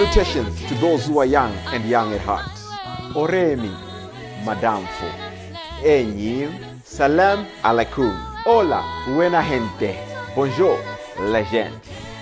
Salutations to those who are young and young at heart. Oremi, Madamfo, Enyi, Salam alaikum. Hola, buena gente. Bonjour, legend.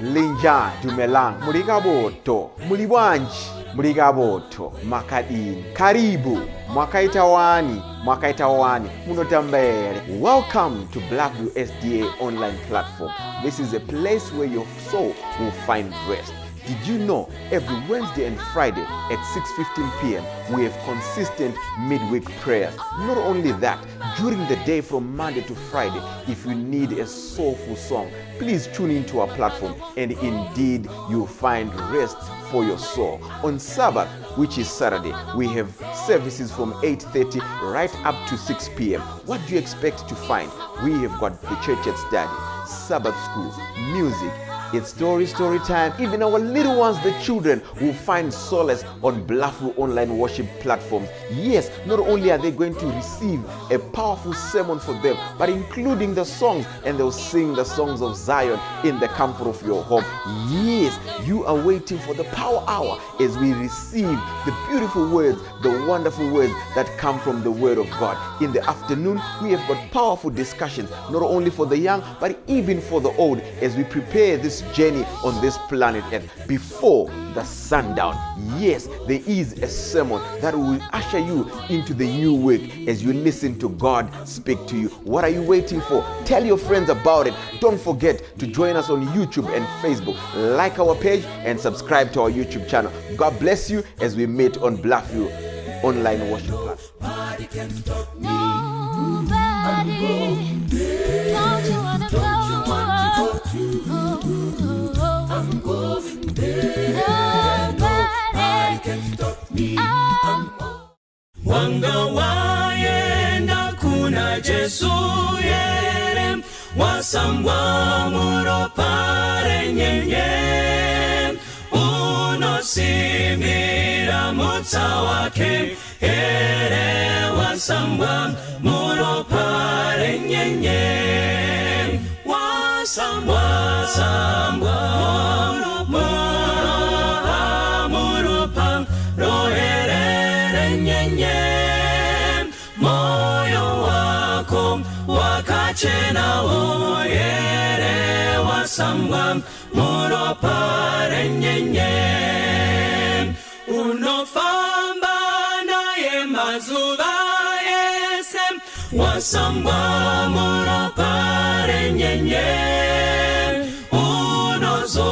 Linja, Dumelang, Murigaboto, Muliwanji, Murigaboto, Makadini, Karibu, Mwakaita wani, Mwakaita wani, Munotambere. Welcome to Blackview SDA online platform. This is a place where your soul will find rest. Did you know every Wednesday and Friday at 6:15 p.m. we have consistent midweek prayers? Not only that, during the day from Monday to Friday, if you need a soulful song, please tune into our platform and indeed you'll find rest for your soul. On Sabbath, which is Saturday, we have services from 8:30 right up to 6 p.m. What do you expect to find? We have got the church at study, Sabbath school, music, it's story, story time. Even our little ones, the children, will find solace on Bluffview online worship platforms. Yes, not only are they going to receive a powerful sermon for them, but including the songs, and they'll sing the songs of Zion in the comfort of your home. Yes, you are waiting for the power hour as we receive the beautiful words, the wonderful words that come from the Word of God. In the afternoon, we have got powerful discussions, not only for the young, but even for the old, as we prepare this journey on this planet Earth before the sundown. Yes, there is a sermon that will usher you into the new week as you listen to God speak to you. What are you waiting for? Tell your friends about it. Don't forget to join us on YouTube and Facebook. Like our page and subscribe to our YouTube channel. God bless you as we meet on Bluffview online worship platform. Nobody. Don't you wanna go? I'm going there. Nobody. Can stop me. Wanga waenda kuna Jesu yere wasambwa muropa renyenye unosimira mutsa wake here wasambwa muropa renyenye wasambwa sambwa muropa muropa roherere nyenye moyo wako wakachena oyere wasambwa muropa renyenye unofamba naye mazuva ese wasambwa muropa renyenye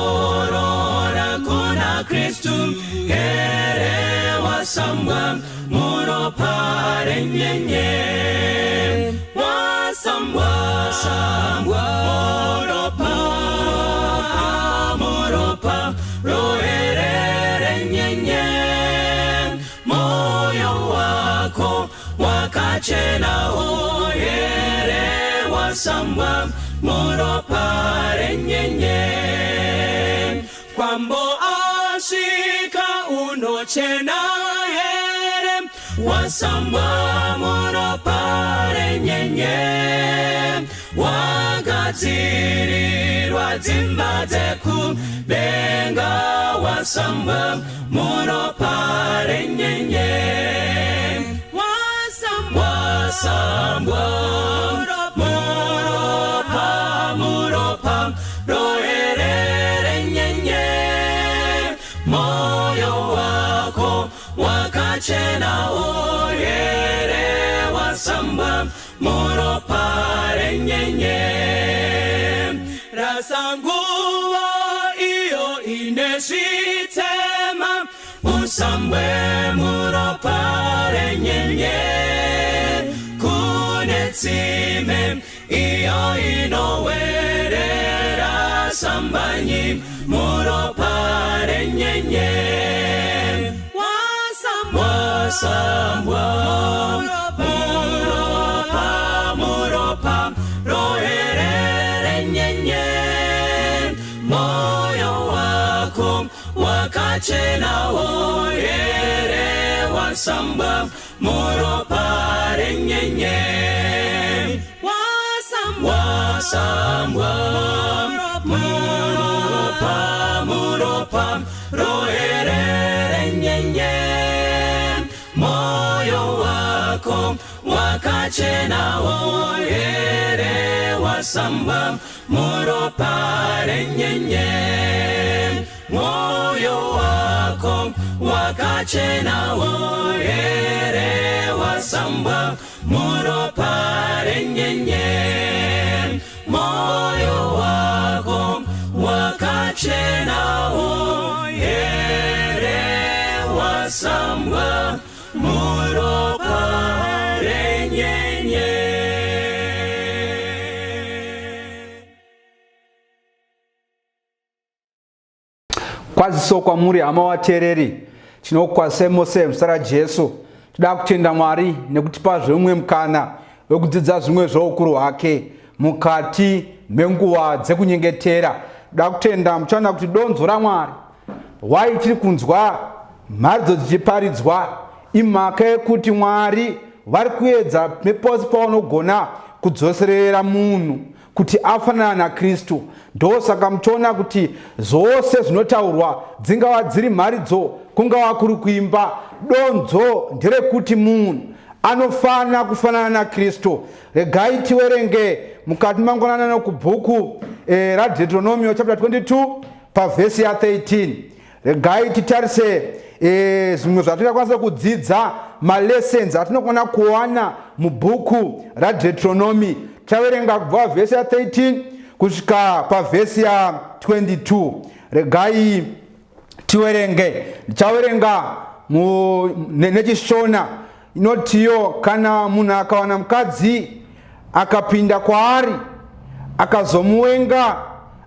unozorora kuna kristu here wasambwa muropa renyenye wasambwa sambwa muropa muropa roherere nyenye moyo wako wakachena oyere wasambwa muropa renyenye kwambo asvika unochena here wasambwa muropa renyenye wagadzirirwa dzimba dzekudenga wasambwa muropa renyenye wasambwa sambwa muropa muropa roherere nyenye moyo wako wakachena oyere wasambwa muropa renyenye rasanguva iyo ine zvitema usambwe muropa renyenye kune tsime iyo inowerera sambanyi muropa renyenye wasambwa sambwa muropa muropa roherere nyenye moyo wako wakachena oyere wasambwa muropa renyenye wasambwa sambwa muropa muropa roherere. wakachenawo here wasambwa muropa renyenye. Mwoyo wako wakachenawo here wasambwa muropa renyenye. Moyo wako wakachenawo here wasambwa muropa renyenye. Kwaziso kwamuri hama vateereri, tinokukwazisai mose muzita raJesu. Toda kutenda Mwari nekutipa zvemumwe mukana wekudzidza zvimwe zveukuru hwake mukati menguva dzekunyengetera. Toda kutenda muchaona kuti donzo raMwari wai tiri kunzwa mharidzo dzichiparidzwa imhaka yekuti Mwari vari kuedza nepose pavanogona kudzoserera munhu kuti afanana naKristu. Ndosaka muchiona kuti zvose zvinotaurwa, dzingava dziri mharidzo, kungava kuri kuimba, donzo nderekuti munhu anofanira kufanana naKristu. Regai tiwerenge mukati mangwananano kubhuku raDeuteronomio chapter 22 pavhesi ya 13. Regai titarise zvimwe zvatingakwanisa kudzidza, malessons atinokwana kuwana mubhuku raDeuteronomy. Taverenga kubva pavhesi ya 13 kusvika pavhesi ya 22. Regai tiwerenge. Ndichaverenga neChishona. Inotiyo, kana munhu akawana mukadzi akapinda kwaari akazomuwenga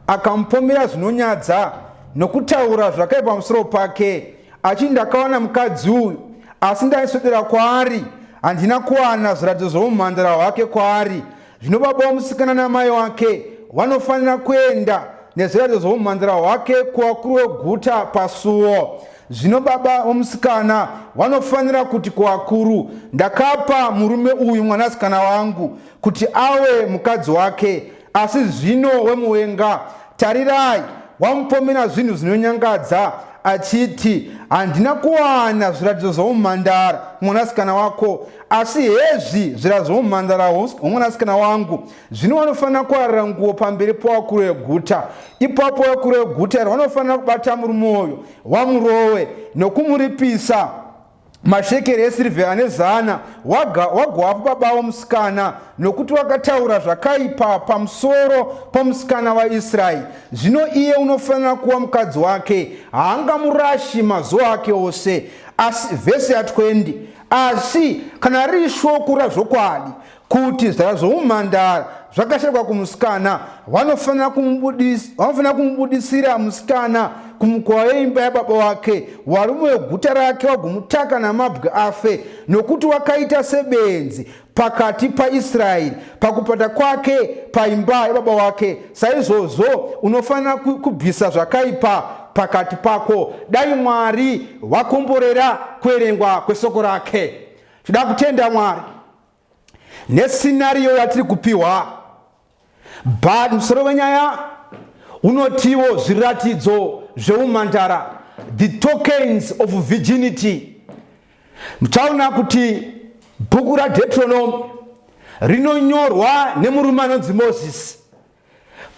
akamupomera zvinonyadza nokutaura zvakaipa pamusoro pake, achiti, ndakawana mukadzi uyu, asi ndaiswedera kwaari, handina kuwana zviratidzo zvoumhandara hwake kwaari. Zvino baba womusikana namai wake vanofanira kuenda nezviratidzo zvoumhandara hwake kuvakuru veguta pasuo. Zvino baba vomusikana vanofanira kuti kuvakuru, ndakapa murume uyu mwanasikana wangu kuti ave mukadzi wake, asi zvino wemuwenga. Tarirai, wamupomera zvinhu zvinonyangadza, achiti, handina kuwana zviratidzo zvoumhandara mwanasikana wako, asi hezvi zviratidzo zvoumhandara hwomwanasikana wangu. Zvino vanofanira kuarira nguo pamberi povakuru veguta. Ipapo vakuru veguta iri vanofanira kubata murume uyu, vamurowe nokumuripisa mashekeri esirivhera ane 100, wagoapa baba vomusikana, nokuti wakataura zvakaipa pamusoro pomusikana waIsraeri. Zvino iye unofanira kuva mukadzi wake, haangamurashi mazuva ake ose. Asi vhesi ya 20, asi kana riri shoko razvokwadi kuti zvara zvoumhandara zvakashaikwa kumusikana, vanofanira kumubudisira musikana kumukova weimba yababa wake, varume veguta rake vagomutaka namabwe afe, nokuti wakaita sebenzi pakati paIsraeri pakupata kwake paimba yababa wake. Saizvozvo unofanira kubvisa zvakaipa pakati pako. Dai Mwari vakomborera kuverengwa kwesoko rake. Toda kutenda Mwari nesinariyo yatiri kupiwa, but musoro wenyaya unotiwo zviratidzo zveumhandara, the tokens of virginity. Muchaona kuti bhuku raDeuteronomy rinonyorwa nemurume anonzi Moses.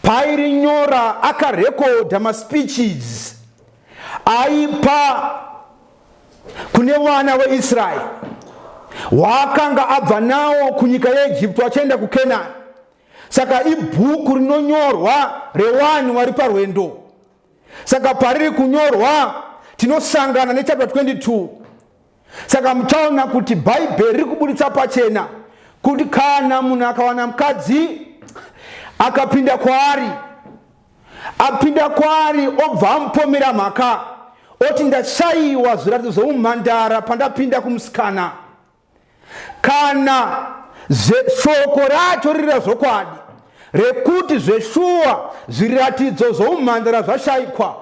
Pairinyora akarekodha maspeeches aipa kune vana veIsraeri waakanga abva nawo kunyika yeEgypto achienda kuKenani. Saka ibhuku rinonyorwa revanhu vari parwendo. Saka pariri kunyorwa tinosangana nechapter 22. Saka muchaona kuti Bhaibheri riri kuburitsa pachena kuti kana munhu akawana mukadzi akapinda kwaari, apinda kwaari obva amupomera mhaka, oti ndashaiwa zviratidzo zvoumhandara pandapinda kumusikana, kana shoko racho riri razvokwadi rekuti zveshuwa zviratidzo zvoumhandara zvashaikwa,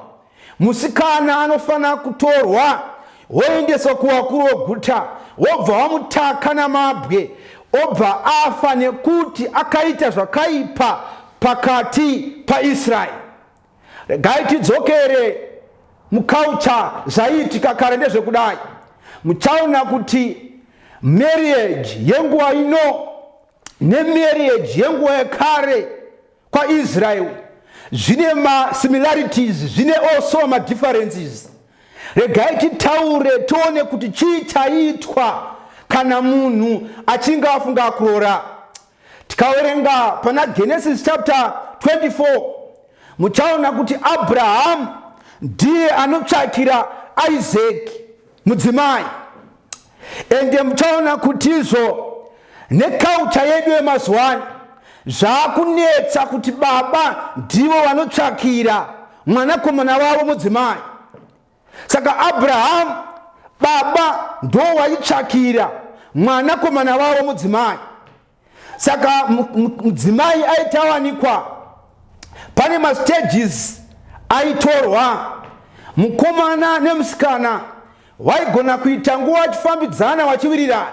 musikana anofanira kutorwa woendeswa kuvakuru voguta, wobva wamutaka namabwe, obva afa, nekuti akaita zvakaipa pakati paIsraeri. Regai tidzokere mukaucha. Zvaiitika kare ndezvekudai. Muchaona kuti Marriage yenguva ino nemarriage yenguva yekare kwaIsrael zvine masimilarities, zvine also madifferences. Regai titaure tione kuti chii chaiitwa kana munhu achinge afunga kuroora. Tikaverenga pana Genesis chapter 24 muchaona kuti Abrahamu ndiye anotsvakira Isaac mudzimai. Ende muchaona kuti izvo nekaucha yedu yemazuva ano zvaakunetsa kuti baba ndivo vanotsvakira mwanakomana wavo mudzimai. Saka Abrahamu baba ndo waitsvakira mwanakomana wavo mudzimai. Saka mudzimai aitawanikwa pane mastages aitorwa. Mukomana nemusikana waigona kuita nguva vachifambidzana vachiwirirana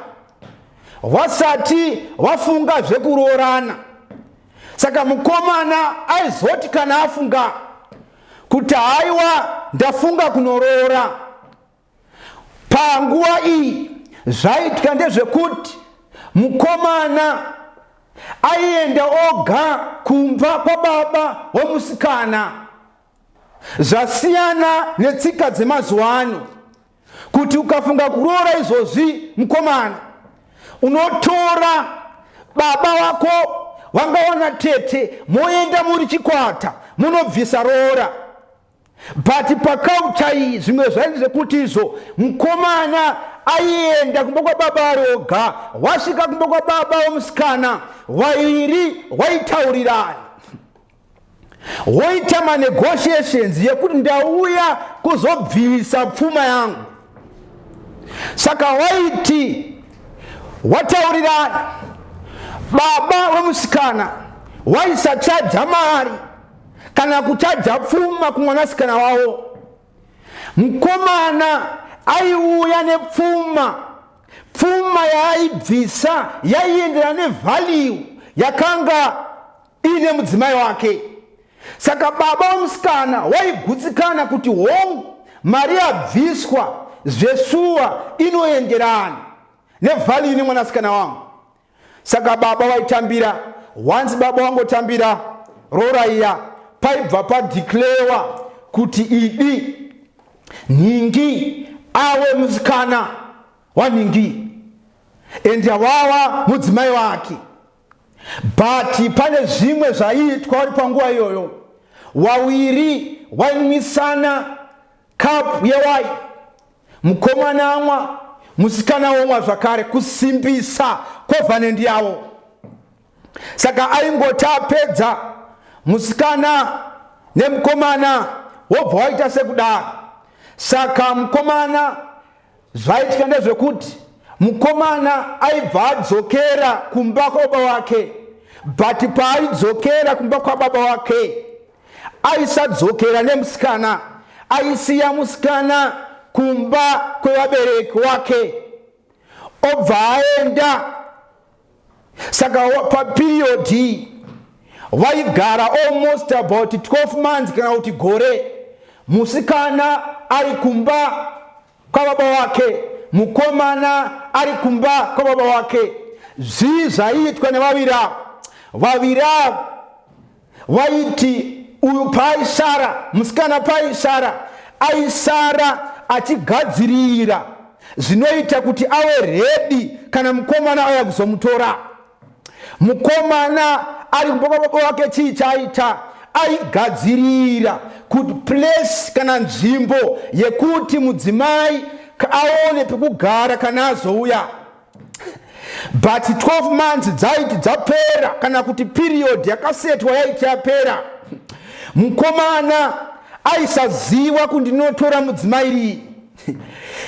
vasati vafunga zvekuroorana. Saka mukomana aizoti kana afunga kuti haiwa ndafunga kunoroora, panguva iyi zvaitika ndezvekuti mukomana aienda oga kumba kwababa wemusikana. Zvasiyana netsika dzemazuva ano kuti ukafunga kuroora izvozvi mukomana unotora baba wako vangawana tete moenda muri chikwata munobvisa roora. But pakaucha iyi zvimwe zvainzi zvekuti izvo mukomana aienda kumba kwababa ari oga, wasvika kumba kwababa wemusikana wairi waitaurirana woita manegotiations yekuti ndauya kuzobvisa pfuma yangu. Saka waiti wataurirana baba wemusikana waisachaja mari kana kuchaja pfuma kumwanasikana wavo. Mukomana aiuya nepfuma, pfuma yaaibvisa yaienderana nevalue yakanga iine mudzimai wake. Saka baba wemusikana waigutsikana kuti hongu mari yabviswa zveshuwa inoenderana nevalue nemwanasikana wangu. Saka baba vaitambira, once baba wangotambira roora iya, paibva padeclarewa kuti idi nhingi awe musikana wanhingi and wawa mudzimai wake. But pane zvimwe zvaiitwa vari panguva iyoyo, wawiri wainwisana cup yewaini, mukomana amwa, musikana womwa zvakare, kusimbisa covenant yavo. Saka aingoti apedza musikana nemukomana wobva waita sekudaro. Saka mukomana zvaitika ndezvekuti mukomana aibva adzokera kumba kwababa wake, but paaidzokera kumba kwababa wake aisadzokera nemusikana, aisiya musikana kumba kwevabereki wake obva aenda. Saka papiriyodhi vaigara almost about 12 months kana kuti gore, musikana ari kumba kwababa wake, mukomana ari kumba kwababa wake. Zvii zvaiitwa nevaviri ava? Vaviri ava vaiti uyu paaisara, musikana paaisara, aisara achigadzirira zvinoita kuti ave redi kana mukomana auya kuzomutora. Mukomana ari kumba kwababa wake chii chaaita? Aigadzirira kuti place kana nzvimbo yekuti mudzimai aone pekugara kana azouya. But 12 months dzaiti dzapera, kana kuti period yakasetwa yaiti yapera, mukomana aisaziva kuti ndinotora mudzimai rii.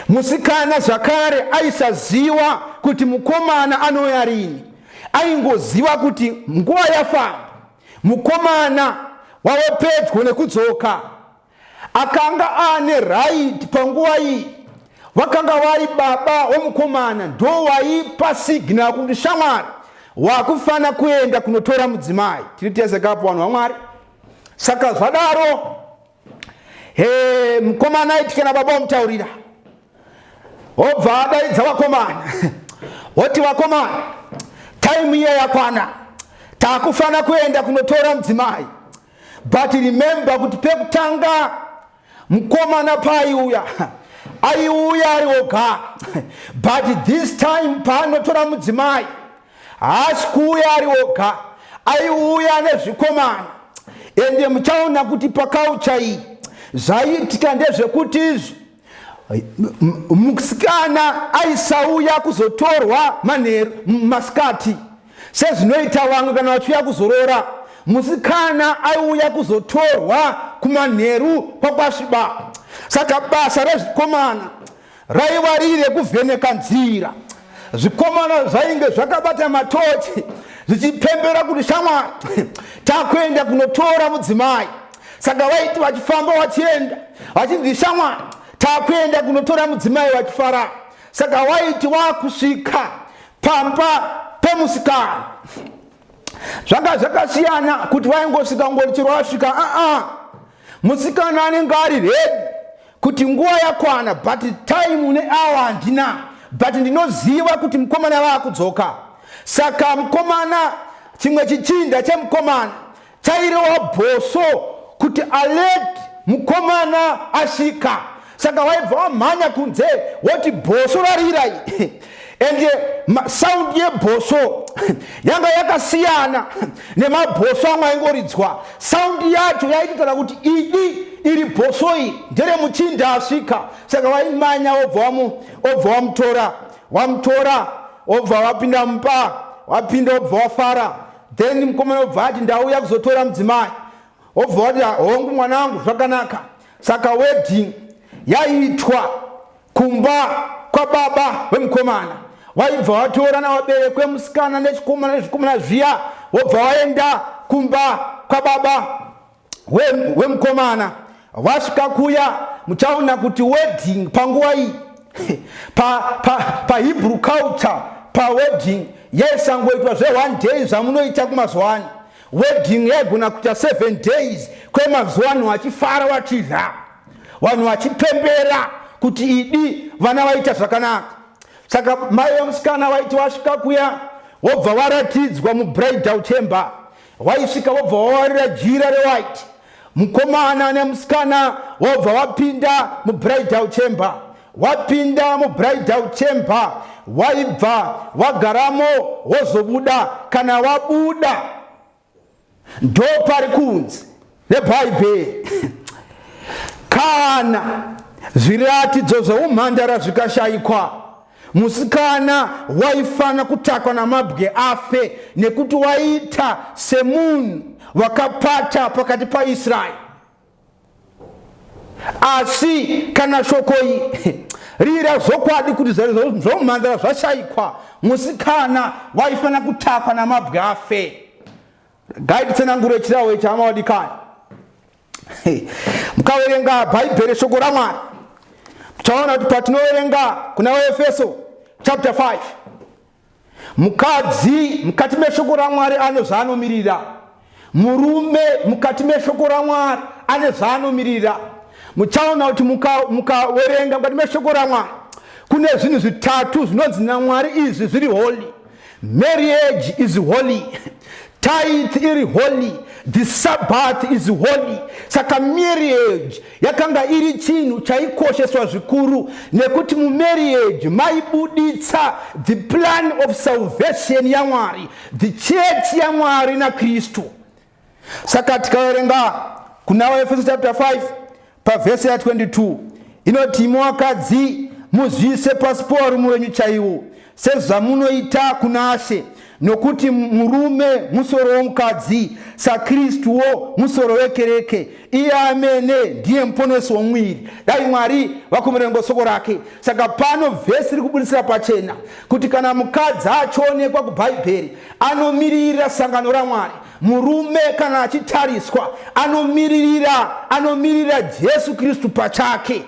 Musikana zvakare aisaziva kuti mukomana anouya rini. Aingoziva kuti nguva yafamba, mukomana wave pedyo nekudzoka. Akanga aane right panguva iyi, vakanga vari baba wemukomana ndo waipa signal kuti shamwari wakufana kuenda kunotora mudzimai. Tiri tese kapo vanhu vaMwari. Saka zvadaro, he mukomana aiti kana baba wamutaurira, obva adaidza vakomana. Woti vakomana, time iya yakwana, takufana kuenda kunotora mudzimai. But remember kuti pekutanga mukomana paaiuya aiuya ari oga, but this time paanotora mudzimai haasi kuuya ari oga, aiuya nezvikomana. Ende muchaona kuti pakaucha iyi zvaiitika ndezvekuti izvo musikana aisauya kuzotorwa manheru masikati sezvinoita vamwe kana vachiuya kuzoroora. Musikana aiuya kuzotorwa kumanheru kwakwasviba. Saka basa rezvikomana raiva riri rekuvheneka nzira. Zvikomana zvainge zvakabata matochi zvichipembera kuti shamwari, takuenda kunotora mudzimai. Saka vaiti vachifamba vachienda vachinzi shamwari, takuenda kunotora mudzimai, vachifara. Saka waiti wakusvika pamba pemusikana, zvanga zvakasiyana kuti vaingosvika ngori chero wasvika. Aa, musikana anenge ari ready kuti nguva yakwana, but time neawa handina, but ndinoziva kuti mukomana vaakudzoka. Saka mukomana, chimwe chichinda chemukomana chairewa bhoso kuti alert mukomana asvika. Saka waibva wamhanya kunze woti bhoso rarirai, and saundi yebhoso yanga yakasiyana nemabhoso amwe aingoridzwa. Saundi yacho yaitotaura kuti idi iri bhoso iyi nderemuchinda asvika. Saka waimanya wobva wamutora, wamutora, wobva wapinda mumba, wapinda wobva wafara. Then mukomana wobva ati ndauya kuzotora mudzimai, wobva wati hongu mwanangu, zvakanaka. Saka wedding yaiitwa kumba kwababa wemukomana. Waibva watora navabereki wemusikana nechikomana nezvikomana zviya, wobva waenda kumba kwababa wemukomana. Wasvika kuya, muchaona kuti wedding panguva iyi paHebrew pa, pa culture, pawedding yaisangoitwa zve1 day zvamunoita kumazuva ano. Wedding yaigona kuita 7 days kwemazuva anhu vachifara, vachidya, vanhu vachipembera kuti idi vana vaita zvakanaka. Saka mai vemusikana vaiti vasvika kuya, wobva varatidzwa mubridal chamber. Waisvika wobva wawarira jira rewhite, mukomana nemusikana wobva wapinda mubridal chamber. Wapinda mubridal chamber, waibva wagaramo, wozobuda. Kana wabuda, ndo pari kunzi nebhaibheri, kana zviratidzo zveumhandara zvikashayikwa, musikana waifana kutakwa namabwe afe, nekuti waita semunhu wakapata pakati paIsraeri. Asi kana shoko iyi rira zvokwadi kuti zveumhandara zvashayikwa, musikana waifana kutakwa namabwe afe. Gaititsanangure chirawo ichi, hama wadikani. Mukaverenga Bhaibheri, shoko raMwari, muchaona kuti patinoverenga kuna Vaefeso chapter 5, mukadzi mukati meshoko raMwari ane zvaanomirira, murume mukati meshoko raMwari ane zvaanomirira. Muchaona kuti mukawerenga mukati meshoko raMwari kune zvinhu zvitatu zvinonzi naMwari izvi zviri holy. Marriage is holy, tithe iri holy, the Sabbath is holy. Saka marriage yakanga iri chinhu chaikosheswa zvikuru, nekuti mumarriage maibuditsa the plan of salvation yaMwari, the church yaMwari naKristu. Saka tikaverenga kuna vaEfeso chapter 5 pavhesi ya 22, inoti, imi vakadzi, muzviise pasi povarume wenyu chaiwo, sezvamunoita kunaShe, nokuti murume musoro womukadzi, saKristuwo musoro wekereke, iye amene ndiye muponesi womuviri. Dai Mwari vakomere ngosoko rake. Saka pano vhesi riri kubudisira pachena kuti kana mukadzi achionekwa kuBhaibheri anomiririra sangano raMwari, murume kana achitariswa anomiririra Jesu Kristu pachake.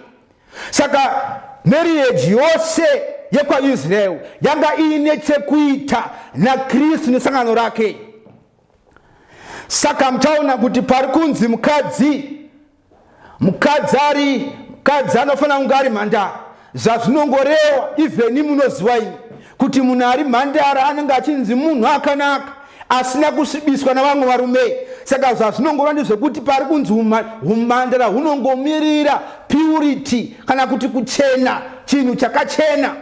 Saka marriage yose yekwaIsrael yanga iine chekuita naKristu nesangano rake. Saka muchaona kuti pari kunzi mukadzi mukadzi ari mukadzi anofanira kunge ari mhandara, zvazvinongorewa, even munoziva imi. Kuti munhu ari mhandara anenge achinzi munhu akanaka asina kusvibiswa navamwe varume. Saka zvazvinongova ndezvekuti pari kunzi humhandara hunongomirira purity kana kuti kuchena, chinhu chakachena.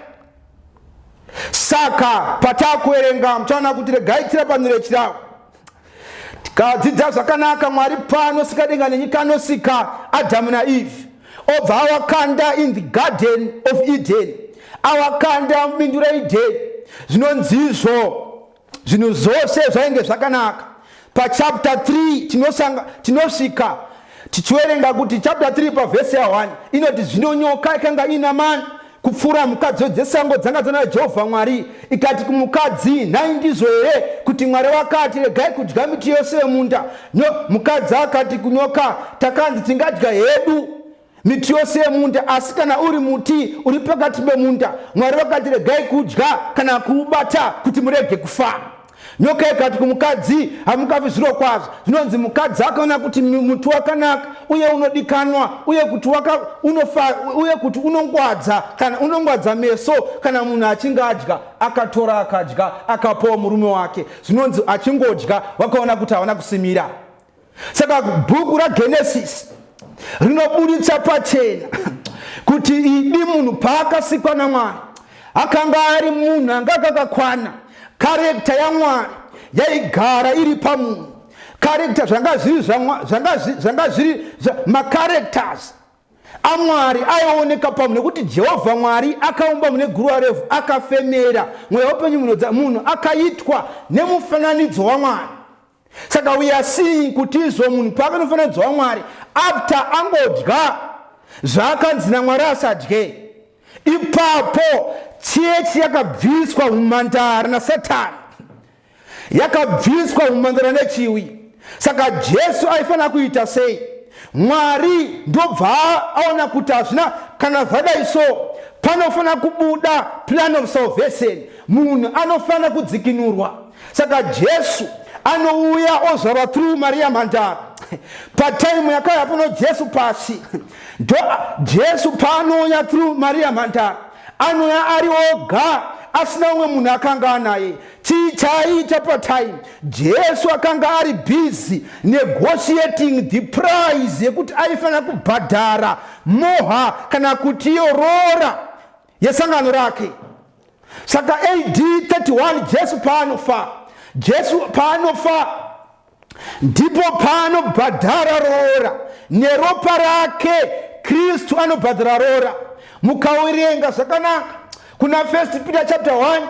Saka patakuverenga muchaona kuti regai tirapanure chirau. Tikadzidza zvakanaka, Mwari pano sika denga nenyika anosika Adamu naEve, obva awakanda in the garden of Eden, awakanda mubindu reEden. Zvinonzizvo zvinhu zvose zvainge zvakanaka. Pachapter 3 tinosanga tinosvika tichiverenga kuti chapter 3 pavhesi ya 1 inoti, zvino nyoka ikanga ina mani kupfuura mhuka dzose dzesango dzanga dzana Jehovha Mwari, ikati kumukadzi, nhai ndizvo here kuti Mwari wakati, regai kudya miti yose yemunda? Mukadzi akati kunyoka, takanzi tingadya hedu miti yose yemunda, asi kana uri muti uri pakati pemunda, Mwari vakati, regai kudya kana kuubata, kuti murege kufa. Nyoka ikati kumukadzi, hamungafi zvirokwazvo. Zvinonzi mukadzi akaona kuti muti wakanaka uye unodikanwa, uye kuti waka, unofa, uye kuti unongwadza, kana unongwadza meso, kana munhu achinge adya, akatora akadya, akapawo murume wake. Zvinonzi achingodya vakaona kuti havana kusimira. Saka bhuku raGenesis rinoburitsa pachena kuti idi munhu paakasikwa naMwari akanga ari munhu anga akakakwana. Karekta yaMwari yaigara iri pamunhu. Karekta zvanga zviri zvanga zviri makarekters aMwari aioneka pamunhu, nekuti Jehovha Mwari akaumba mune guruva revhu, akafemera mweya upenyu munodza munhu, akaitwa nemufananidzo waMwari. Saka we are seeing kuti izvo munhu paaka nomufananidzo waMwari, after angodya zvaakanzi naMwari asadye, ipapo chechi yakabviswa umhandara naSatani, yakabviswa umhandara nechiwi. Saka Jesu aifanira kuita sei? Mwari ndobva aona kuti hazvina kana zvadai so, panofanira kubuda plan of salvation, munhu anofanira kudzikinurwa. Saka Jesu anouya ozvarwa through Maria mhandara. Pataimu yakauya pano Jesu pasi, ndo Jesu paanouya through Maria mhandara, anouya ari oga, asina umwe munhu akanga anaye. Chii chaiita pataimu? Jesu akanga ari busy negotiating the price yekuti aifanira kubhadhara moha kana kuti iyo roora yesangano rake. Saka AD 31 Jesu paanofa, Jesu paanofa ndipo paanobhadhara roora neropa rake. Kristu anobhadhara roora. Mukawerenga zvakanaka kuna 1 Peter chapter 1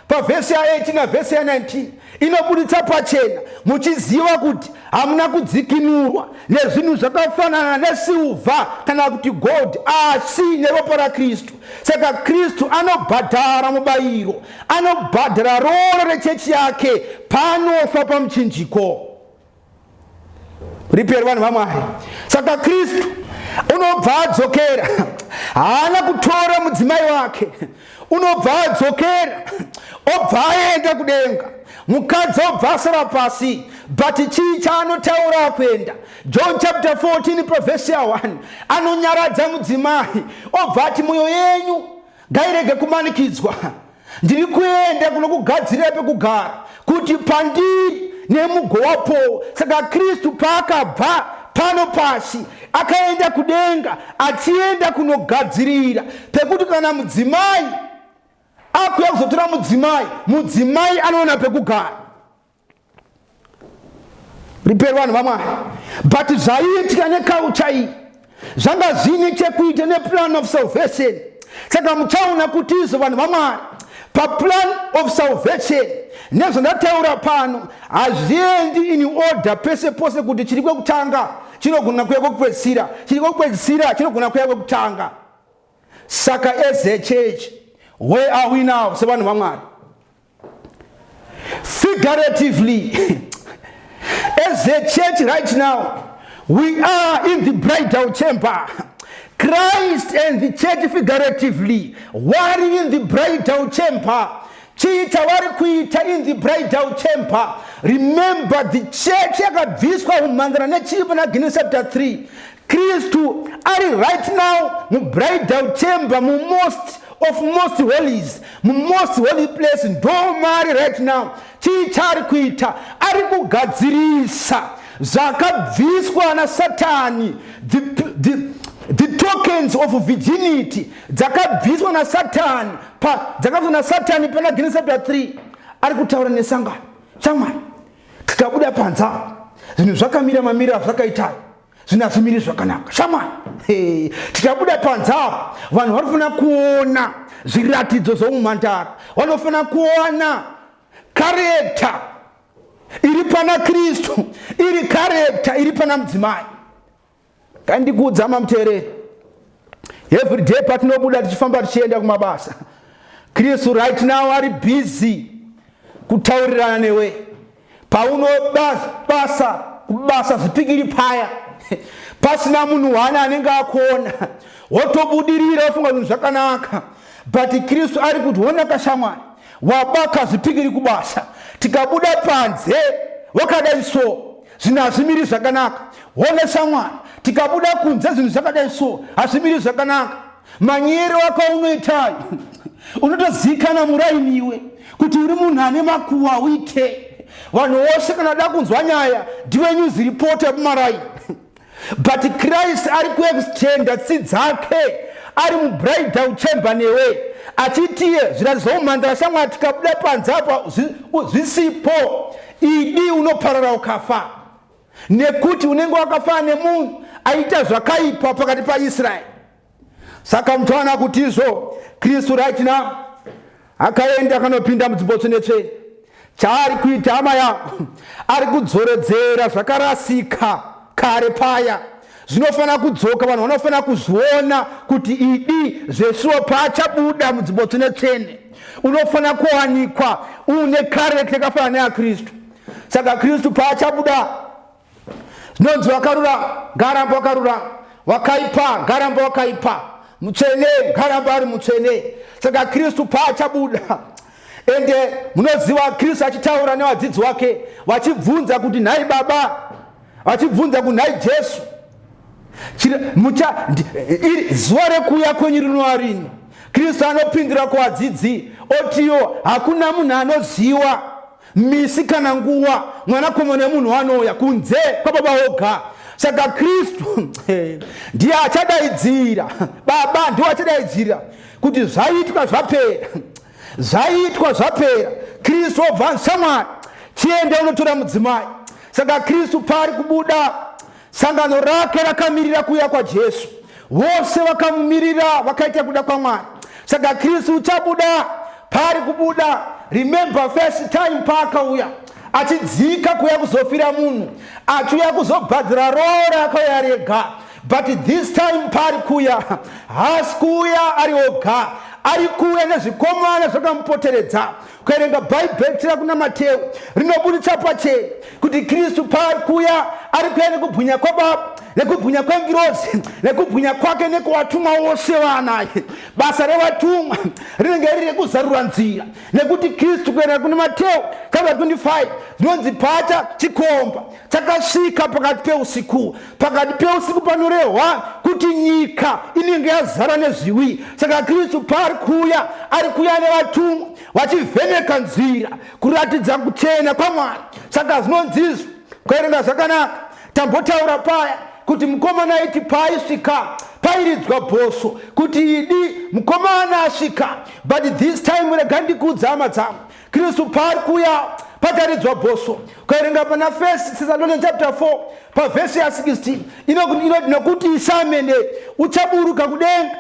pavhesi ya 18 navhesi ya 19 inobuditsa pachena, muchiziva kuti hamuna kudzikinurwa nezvinhu zvakafanana nesilvha kana kuti gold, asi neropa raKristu. Saka Kristu anobhadhara mubayiro, anobhadhara roora rechechi yake paanofa pamuchinjiko. Riperi vanhu vaMwari. Saka Kristu unobva adzokera, haana kutora mudzimai wake, unobva adzokera, obva aenda kudenga, mukadzi obva asara pasi. But chii chaanotaura akuenda? John chapter 14 pavhesi ya 1 anonyaradza mudzimai, obva ati mwoyo yenyu ngairege kumanikidzwa, ndiri kuenda kunokugadzirira pekugara, kuti pandiri nemugowapowo. Saka Kristu paakabva pano pasi akaenda kudenga, achienda kunogadzirira pekuti kana mudzimai akuya kuzotora mudzimai, mudzimai anoona pekugara. Riperi vanhu vaMwari. But zvaiitika nekaucha iyi zvanga zviine chekuita neplan of salvation. Saka muchaona kuti izvo vanhu vaMwari, paplan of salvation nezvandataura pano hazviendi in order pese pose, kuti chiri kwekutanga chinogona kuya kwekupedzisira, chiri kwekupedzisira chinogona kuya kwekutanga. Saka as a church, where are we now sevanhu vaMwari? Figuratively, as a church right now, we are in the bridal chamber. Christ and the church figuratively were in the bridal chamber. Chii chavari kuita in the bridal chamber? Remember, the church yakabviswa umhandara nechii pana Genesis chapter 3. Kristu ari right now mubridal chamber, mumost of most holies, mumost holy place ndo maari right now. Chii chaari kuita? Ari kugadzirisa zvakabviswa nasatani, the tokens of virginity dzakabviswa nasatani pa dzakabviswa nasatani pana Genesis chapter 3. Ari kutaura nesangano, shamwari, tikabuda panze apa zvinhu zvakamira mamiriro azvakaitayo, zvinhu hazvimiri zvakanaka. Shamwari, tikabuda panze apa vanhu vanofanira kuona zviratidzo zvoumhandara, vanofanira kuona character iri pana Kristu, iri character iri pana mudzimai. Kandikuudza mamuteereri, every day patinobuda tichifamba tichienda kumabasa, Kristu right now ari busy kutaurirana newe. Paunobasa kubasa zvipikiri paya, pasina munhu wana anenge akuona, wotobudirira, wofunga zvinhu zvakanaka, but Kristu ari kuti, honaka shamwari, wabaka zvipikiri kubasa, tikabuda panze wakadai so zvinhu hazvimiri zvakanaka. Hona shamwari, tikabuda kunze zvinhu zvakadai so hazvimiri zvakanaka. Manyero akaunoitayo unotozikana murainiwe kuti uri munhu ane makuwa uite vanhu vose kana da kunzwa nyaya ndiwe news report yepamaraini. But Christ ari kuextenda tsitsi dzake ari mubridal chamber newe, achitiye zviratidzo zvoumhandara, shamwari, tikabuda panze apa zvisipo, idi unoparara ukafa, nekuti unenge wakafanana nemunhu aita zvakaipa pakati paIsraeri. Saka muchaona kuti izvo Kristu right now akaenda akanopinda munzvimbo tsvene. Chaari kuita, hama yangu, ari kudzoredzera zvakarasika kare paya. Zvinofanira kudzoka, vanhu vanofanira kuzviona kuti idi zveshuwa paachabuda munzvimbo tsvene tsvene unofanira kuwanikwa uine character yakafanana neyaKristu. Saka Kristu paachabuda, zvinonzi wakarurama ngaaramba wakarurama, wakaipa ngaaramba wakaipa, mutsvene ngaaramba ari mutsvene. Saka Kristu paachabuda, ende munoziva Kristu achitaura nevadzidzi wake vachibvunza kuti, nhai baba, vachibvunza kuti, nhai Jesu, iri zuva rekuuya kwenyu rinova rini? Kristu anopindura kuvadzidzi otiyo, hakuna munhu anoziva misi kana nguva mwanakomana wemunhu anouya, kunze kwababa oga. Saka Kristu ndiye achadaidzira, baba ndiwo achadaidzira kuti zvaitwa zvapera, zvaitwa zvapera. Kristu obva, shamwari, chienda unotora mudzimai. Saka Kristu paari kubuda, sangano rake rakamirira kuuya kwaJesu, vose vakamumirira vakaita kuda kwaMwari. Saka Kristu uchabuda, paari kubuda, remember first time paakauya achidzika kuuya kuzofira munhu, achiuya kuzobhadhira roora, akauya rega. But this time paari kuuya, haasi kuuya ari oga, ari kuuya nezvikomana zvakamupoteredza. Kuerenga Bhaibheri tira kuna Mateo rinobuditsa pachena kuti Kristu paari kuuya, ari kuuya nekubwinya kwababa, nekubwinya kwengirozi, nekubwinya kwake nekuvatumwa vose vaanaye. Basa revatumwa rinenge riri rekuzarura nzira, nekuti Kristu, kuenda kuna Mateo chapter 25, zvinonzi pacha chikomba chakasvika pakati peusiku. Pakati peusiku panorehwa kuti nyika inenge yazara nezviwi. Saka Kristu paari kuuya, ari kuuya nevatumwa vachivheneka nzira kuratidza kuchena kwaMwari. Saka zvinonzizvo, kuerenga zvakanaka, tambotaura paya kuti mukomana aiti paaisvika pairidzwa bhoso kuti idi mukomana asvika. But this time, rega ndikuudza hama dzangu, Kristu paari kuuya pacharidzwa bhoso. Kuerenga pana First Thessalonians chapter 4 pavhesi ya16 inoti, nokuti Ishe amene uchaburuka kudenga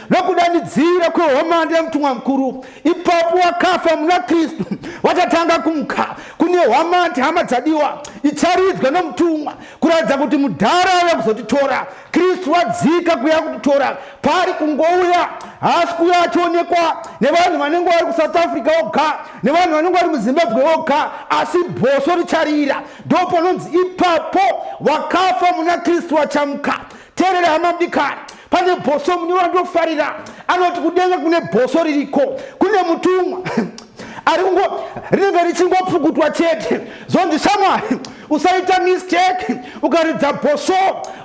nokudanidzira kwehwamanda yemutumwa mukuru, ipapo wakafa muna Kristu vachatanga kumuka. Kune hwamanda, hama dzadiwa, icharidzwa nomutumwa kuratidza kuti mudhara auya kuzotitora. Kristu wadzika kuya kutitora. Paari kungouya, haasi kuuya achionekwa nevanhu vanenge vari kuSouth Africa oga, nevanhu vanenge vari muZimbabwe oga, asi bhoso richarira, ndo panonzi ipapo wakafa muna Kristu wachamuka. Teerera hama mudikani, pane bhoso munyoro wandofarira, anoti kudenga kune bhoso ririko, kune mutumwa. Ari kungo rinenge richingopfukutwa chete. Zvonzi shamwari usaita mistake ukaridza bhosvo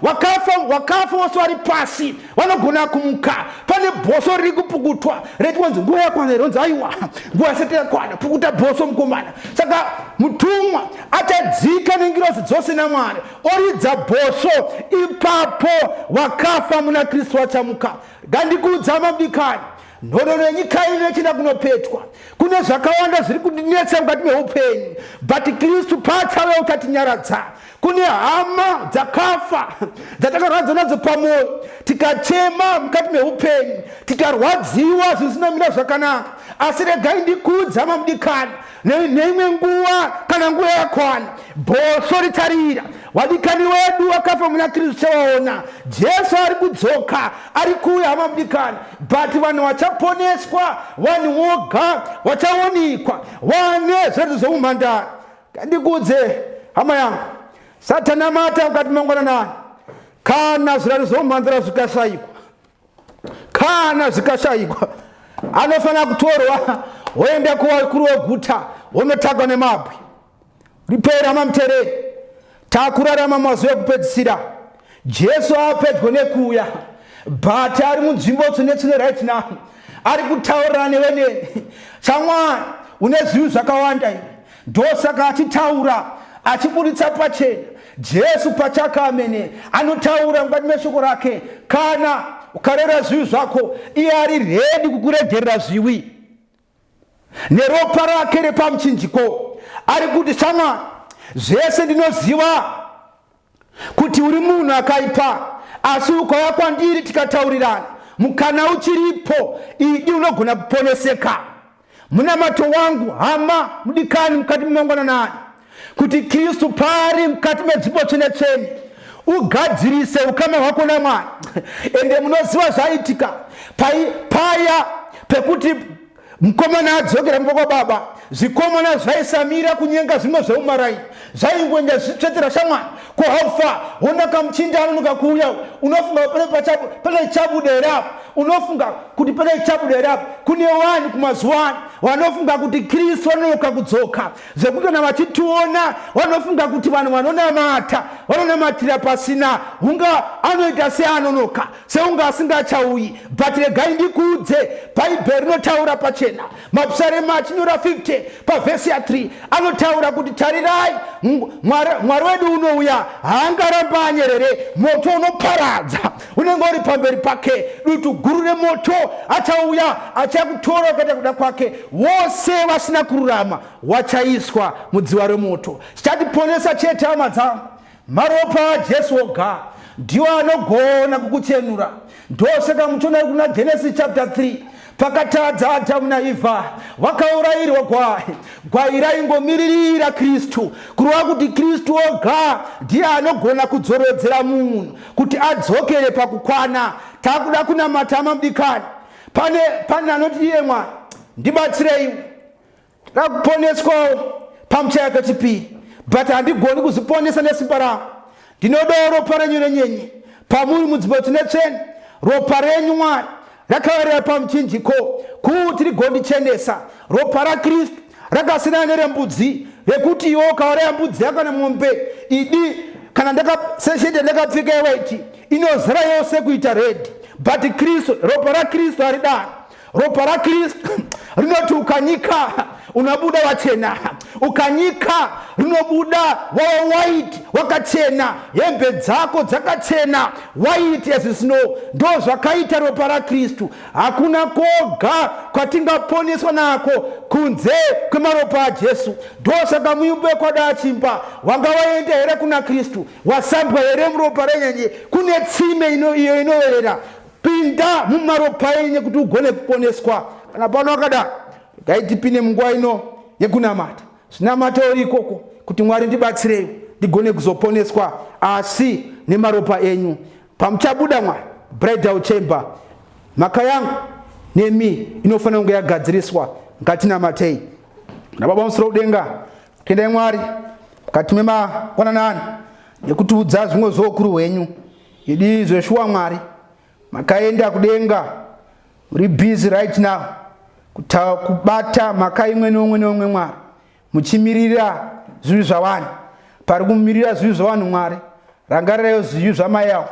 wakafa wakafa wose vari pasi vanogona kumuka. Pane bhosvo riri kupukutwa rechiwanzi nguva yakwana here? Onzi aiwa nguva yasati yakwana, pukuta bhosvo mukomana. Saka mutumwa achadzika nengirozi dzose naMwari oridza bhosvo, ipapo wakafa muna Kristu wachamuka. Ngandikuudza mabikani, nhoroondo yenyika ino ichienda kunopetwa. Kune zvakawanda zviri kundinetsa mukati meupenyu, but Kristu paachauya uchatinyaradza. Kune hama dzakafa dzatakarwadza nadzo pamwoyo, tikachema mukati meupenyu, tikarwadziwa zvisina mira zvakanaka. Asi regai ndikuudza hama mudikani, neimwe nguva kana nguva yakwana, bhosvo richarira. Vadikani wedu vakafa muna Kristu tichavaona. Jesu ari kudzoka, ari kuuya hama mudikani, but vanhu vachaponeswa, vanhu voga vachaonikwa vane zvedu zveumhandara. Ndikuudze hama yangu, satanamata mukati mangwananani, kana zviraro zveumhandara zvikashayikwa, kana zvikashayikwa, anofanira kutorwa woenda kuvakuru weguta wonotakwa nemabwe. Ripera hama mutereri, takurarama mazuva ekupedzisira. Jesu apedyo nekuuya, but ari munzvimbo tsvene tsvene right now, ari kutaurira newe neni. Chamwari, une zvivi zvakawanda iwe, ndosaka achitaura achiburitsa pachena. Jesu pachake amene anotaura mukati meshoko rake, kana ukarera zvivi zvako, iye ari redi kukuregerera zvivi neropa rake repamuchinjiko. Ari kuti, shamwari, zvese ndinoziva kuti uri munhu akaipa, asi ukauya kwandiri tikataurirana, mukana uchiripo, idi unogona kuponeseka. Munamato wangu, hama mudikani, mukati memangwananani, kuti Kristu paari mukati menzvimbo tsvene tsvene ugadzirise ukama hwako naMwari. Ende munoziva zvaitika paya pekuti mukomana adzokera mumba kwababa, zvikomana zvaisamira kunyenga zvimwe zveumaraini, zvaingoenda zvitsvetera shamwari kuhaufa hona kamuchinda anonoka kuuya, unofunga pane chabuda here apo? Unofunga kuti pane chabuda here apo? Kune vanhu kumazuva ano vanofunga kuti Kristu anonoka kudzoka, zvekuti kana vachitiona vanofunga kuti vanhu vanonamata vanonamatira pasina, hunga anoita seanonoka, seunga asingachauyi. But regai ndikuudze, Bhaibheri rinotaura pachena. Mapsarema achinyora 50 pavhesi ya 3 anotaura kuti tarirai, Mwari wedu unouya, haangaramba anyerere, moto unoparadza unenge uri pamberi pake, dutu guru remoto achauya, achakutora ukaita kuda kwake, vose vasina kururama wachaiswa mudziva remoto. Chichatiponesa chete hama dzangu, maropa aJesu oga ndiwo anogona kukuchenura. Ndosaka muchiona kuna Genesis chapter 3 pakatadza Adhamu naEvha, vakaurayirwa gwai. Gwai raingomiririra Kristu, kureva kuti Kristu oga ndiye anogona kudzoredzera munhu kuti adzokere pakukwana. Takuda kunamata hama mudikani. Pane anoti iye Mwari ndibatsireiwo, ndakuponeswawo pamuchaya kechipiri, but handigoni kuzviponesa nesimba rangu. Ndinodawo ropa renyu renyenye pamuri munzvimbo tsvene tsvene. Ropa renyu Mwari rakaverera pamuchinjiko kuti rigondichenesa. Ropa raKristu rakasiyana nerembudzi, rekuti iwe ukauraya mbudzi yako kana mombe idi, kana seshete ndakapfeka yewaiti inozara yose kuita red, but Kristu, ropa raKristu haridaro. Ropa raKristu rinoti ukanyika unobuda wachena, ukanyika rinobuda wava white, wakachena, hembe dzako dzakachena, white as snow. Ndo zvakaita ropa raKristu. Hakuna koga kwatingaponeswa nako kunze kwemaropa aJesu. Ndosaka muimbi wekwada achimba, wanga waenda here kuna Kristu? Wasambwa here muropa renyenye? Kune tsime iyo inoerera. Pinda mumaropa enye kuti ugone kuponeswa. Kana pano wakadaro, regai tipinde munguva ino yekunamata. Zvinamata uri ikoko kuti Mwari ndibatsirei ndigone kuzoponeswa asi nemaropa enyu. Pamuchabuda Mwari, bridal chamber, mhaka yangu nemi inofanira kunge yagadziriswa. Ngatinamatei. Na Baba musoro kudenga, tendai Mwari mukati memangwananani nekutiudza zvimwe zvoukuru hwenyu. Idi zveshuwa Mwari, makaenda kudenga, muri busy right now. Kubata mhaka imwe neumwe neumwe Mwari, muchimirira zvivi zvavanhu. Pari kumirira zvivi zvavanhu Mwari, rangariraiwo zvivi zvamai avo,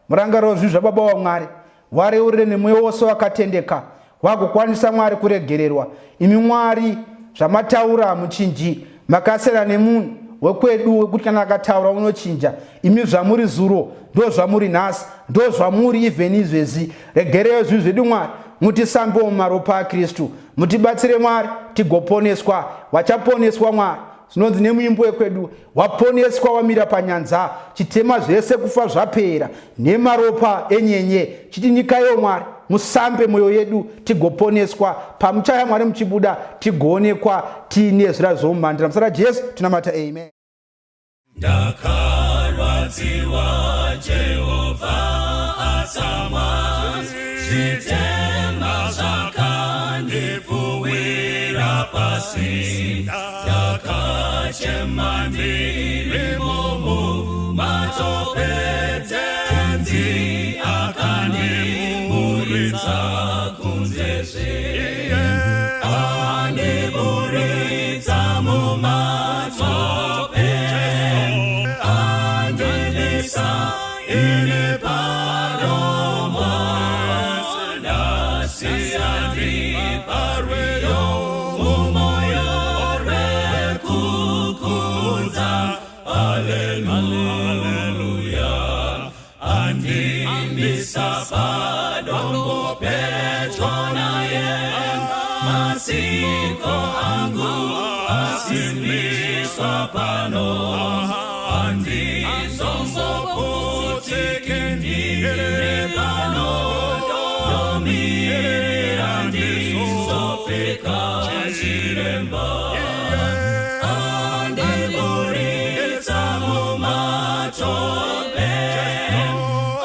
murangarirewo zvivi zvababa wavo Mwari, wareurire nemwoyo wose wakatendeka, wagokwanisa Mwari kuregererwa. Imi Mwari, zvamataura hamuchinji, makasiyana nemunhu wekwedu wekuti kana akataura unochinja. Imi zvamuri zuro ndozvamuri nhasi, ndozvamuri even izvezi. Regereyo zvivi zvedu Mwari, mutisambewo mumaropa aKristu, mutibatsire Mwari tigoponeswa. Vachaponeswa Mwari, zvinonzi nemuimbo wekwedu, waponeswa wamira panyanza, chitema zvese kufa zvapera nemaropa enyenye. Chitinyikaiwo Mwari, musambe mwoyo yedu tigoponeswa. Pamuchaya Mwari muchibuda tigoonekwa tiine zvira zvomumhandira. Muzita raJesu tinamata, amen. Ndakarwadziwa Jehovha atsamwa, zvitema zvakandipfuwira pasi. Ndakachema ndirimo mumatope, Tenzi akandiburitsa kunze zve, andiburitsa mumatope, andimisa ini padombo, nhasi andipa rwiyo mumoyo rwekukudza. Haleluya, andimisa padombo pedyo naye, masiko angu asimbiswa pano, handizomboputiki ndiri pano, ndomirira ndizopfeka chiremba. Andiburitsa mumatope,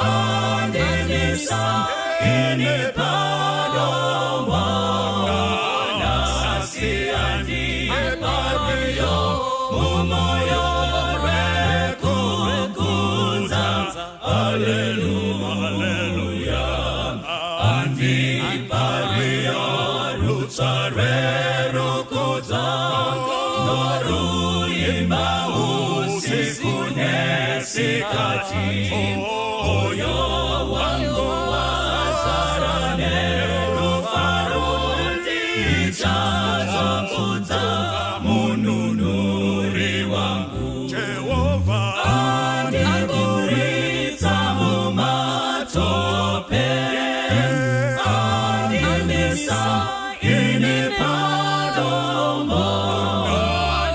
andimisa ini padombo, nhasi andipa rwiyo mumoyo rwekukudza. Haleluya, andipa rwiyo rutsva rwerukudza, noruimba usiku nesikati. Moyo wangu wazara nerufaro, ndichazokudza mununuri wangu. Jehovha Andiburitsa mumatope, andimisa ini padombo,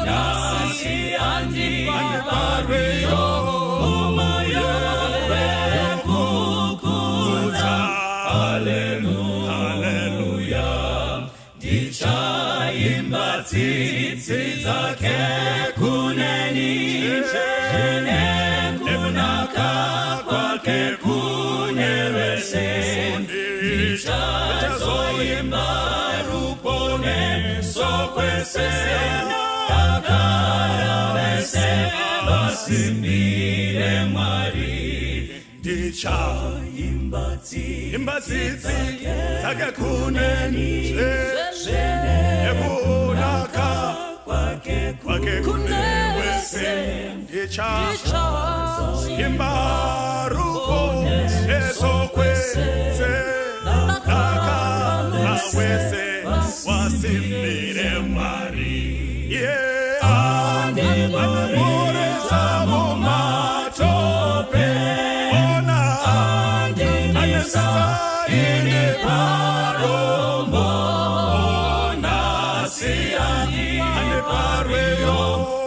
nhasi andipa rwiyo mumoyo rwekukudza. Haleluya, ndichaimba tsitsi dzake kuneni, zvine kunaka kwake kune vese. Ndichazoimba ruponeso kwese, dakara vese vasimbire Mwari. Ndichaimba Ndichaimba tsitsi dzake kuneni, nekunaka kwake kwake kune wese. Ndichaimba ruponeso kwese, dakara wese wasimbire Mwari. Yeah, andiburitsa mumatope, ona andimisa ini padombo, nhasi andipa rwiyo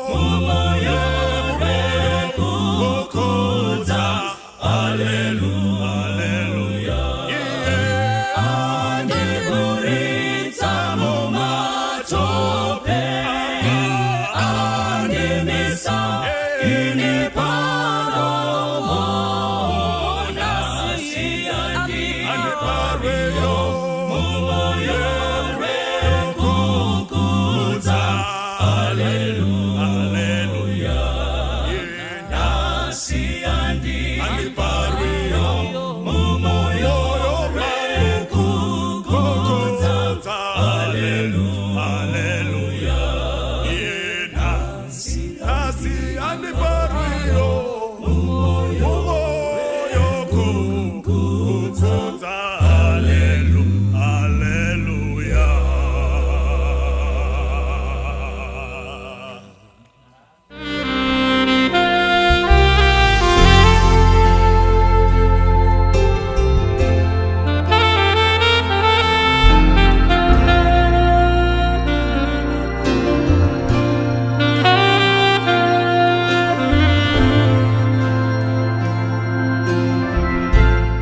mumoyo rwekukudza. Haleluya, andiburitsa mumatope, andimisa ini.